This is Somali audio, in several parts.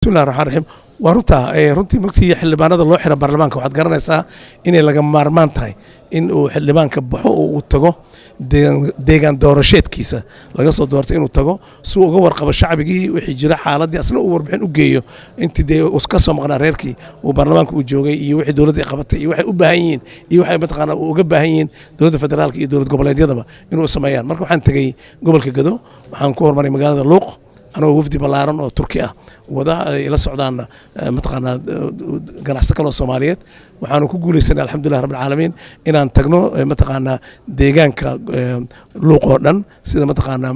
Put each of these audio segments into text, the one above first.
Bismillahi raxmaan raxiim. Waa runtaa, runtii markii xildhibaanada loo xira baarlamaanka, waxaad garanaysaa inay laga maarmaan tahay in uu xildhibaanka baxo oo uu tago deegaan doorasheedkiisa laga soo doortay, inuu tago si uu uga warqabo shacbigii, wixii jira, xaaladii, asna uu warbixin u geeyo intii dee uu ka soo maqnaa reerkii uu baarlamaanka uu joogay iyo wixii dowladda ay qabatay iyo waxay u baahan yihiin iyo waxay mataqaanaa uu uga baahan yihiin dowladda federaalka iyo dowlad goboleedyadaba inuu sameeyaan. Marka waxaan tegey gobolka Gado. Waxaan ku hormaray magaalada Luuq anagoo wafdi ballaaran oo Turki ah wada, ay la socdaan mataqaanaa ganacsato kale oo Soomaaliyeed. Waxaanu ku guuleysanay, alxamdulilah rabbil caalamiin, inaan tagno mataqaanaa deegaanka Luuq oo dhan, sida mataqaanaa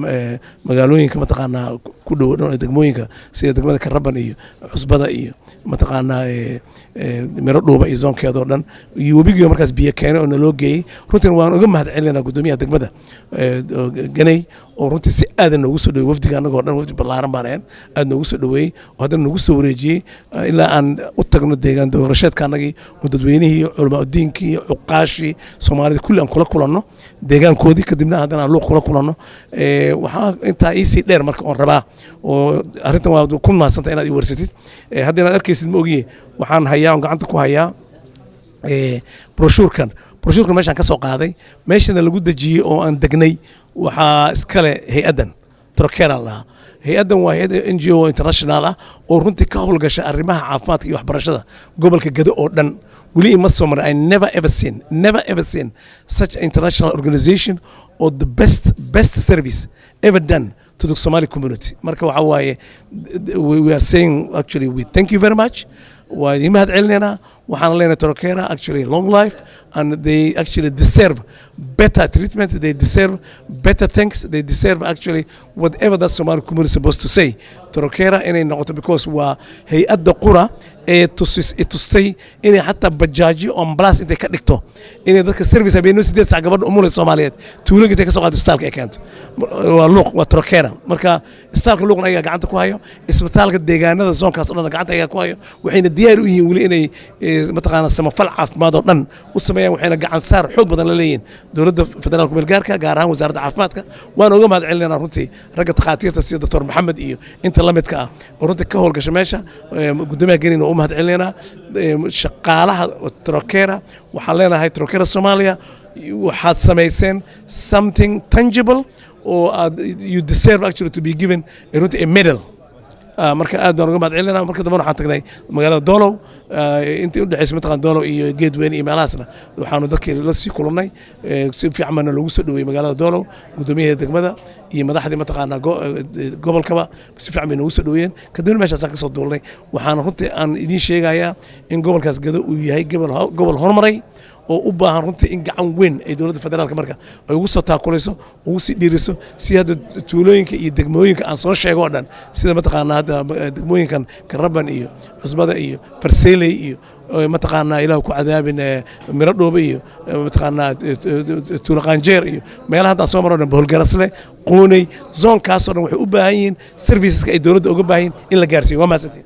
magaalooyinka mataqaanaa ku dhow dhan ee degmooyinka, sida degmada Karaban iyo Cusbada iyo mataqaanaa Miro Dhuuba iyo zoonkeeda oo dhan iyo webigii markaas biyo keenay oo naloo geeyey. Runtiina waan uga mahad celinaa guddoomiyaha degmada Ganey oo runtii si aadan noogu soo dhaweeyey wafdiga annagoo dhan. Wafdi ballaaran baan ahayn, aad noogu soo dhaweeyey oo haddana nagu soo wareejiyey ilaa aan u tagno deegaan doorasheedka annagii oo dadweynihii, culamaa udiinkii, cuqaashii Soomaalida kulli aan kula kulanno deegaankoodii, kadibna haddana aan Luuq kula kulanno. Waxaa intaa iisii dheer marka oon rabaa oo arrintan waa ku mahadsanta inaad ii warsatid. Hadda inaad arkaysid ma ogiye, waxaan hayaa oon gacanta ku hayaa broshuurkan. Broshuurkan meeshaan ka soo qaaday, meeshana lagu dejiyey oo aan degnay, waxaa iskale hay-addan Trokera lahaa. Hay-addan waa hay-ad NGO international ah oo runtii ka howlgasha arrimaha caafimaadka iyo waxbarashada gobolka Gado oo dhan. Weli ima soo marin, I never ever seen, never ever seen such international organization or the best service ever done to the Somali community. Marka waxa waaye, we are saying actually we thank you very much. Waa idiin mahad celinaynaa. Waxaan leenahay Trokera actually long life, and they actually deserve better treatment, they deserve better things, they deserve actually whatever that Somali community is supposed to say. Trokera inay noqoto, because waa hay-adda qura ee tusis tustay inay xataa bajaajyo ambulance intay ka dhigto inay dadka service habeenimo 8 sac gabadha umulay Soomaaliyeed tuuloga intay ka soo qaado isbitaalka ay keento. Waa Luuq, waa Trokera. Marka isbitaalka Luuqna ayagaa gacanta ku hayo, isbitaalka deegaanada zoonkaas oo dhan gacanta ayagaa ku hayo. Waxayna diyaar u yihiin weli inay mataqaanaa samafal caafimaad oo dhan u sameeyaan. Waxayna gacan saar xoog badan la leeyihiin dowladda federaalka kumeel gaarka, gaar ahaan wasaaradda caafimaadka. Waan uga mahad celinayna runtii ragga takhaatiirta sida Doctor Maxamed iyo inta la midka ah oo runtii ka howlgasha meesha. Guddoomiyaha Genin waa u mahad celinaynaa. Shaqaalaha Trokera waxaan leenahay, Trokera Soomaaliya, waxaad samayseen something tangible oo aad you deserve actually to be given runtii a medal. Marka aad baan uga mahad celinaa. Marka dambe waxaan tagnay magaalada Doolow. Intii u dhexaysay mataqaan Doolow iyo Geedweyne iyo meelahaasna waxaanu dadkii la sii kulannay. Si fiican baana loogu soo dhaweeyey magaalada Doolow. Guddoomiyaha degmada iyo madaxdii mataqaanaa gobolkaba si fiican bay noogu soo dhaweeyeen. Kadibna meeshaasaan ka soo duulnay. Waxaana runtii aan idiin sheegayaa in gobolkaas Gado uu yahay gobol horumaray oo u baahan runtii in gacan weyn ay dowladda federaalka marka ay ugu soo taakulayso, ugu sii dhiiriso, si hadda tuulooyinka iyo degmooyinka aan soo sheego oo dhan, sida mataqaanaa hadda degmooyinkan Karaban iyo Cusbada iyo Farseeley iyo mataqaanaa, Ilaah ku cadaabin, Miro Dhoobe iyo mataqaanaa Tuulo Qaanjeer iyo meelaha haddaan soo maro dhan, Boholgarasle, Qooney, zoonkaasoo dhan waxay u baahan yihiin serviceska ay dowladda uga baahan yihiin in la gaarsiiyo. Waa mahadsantiin.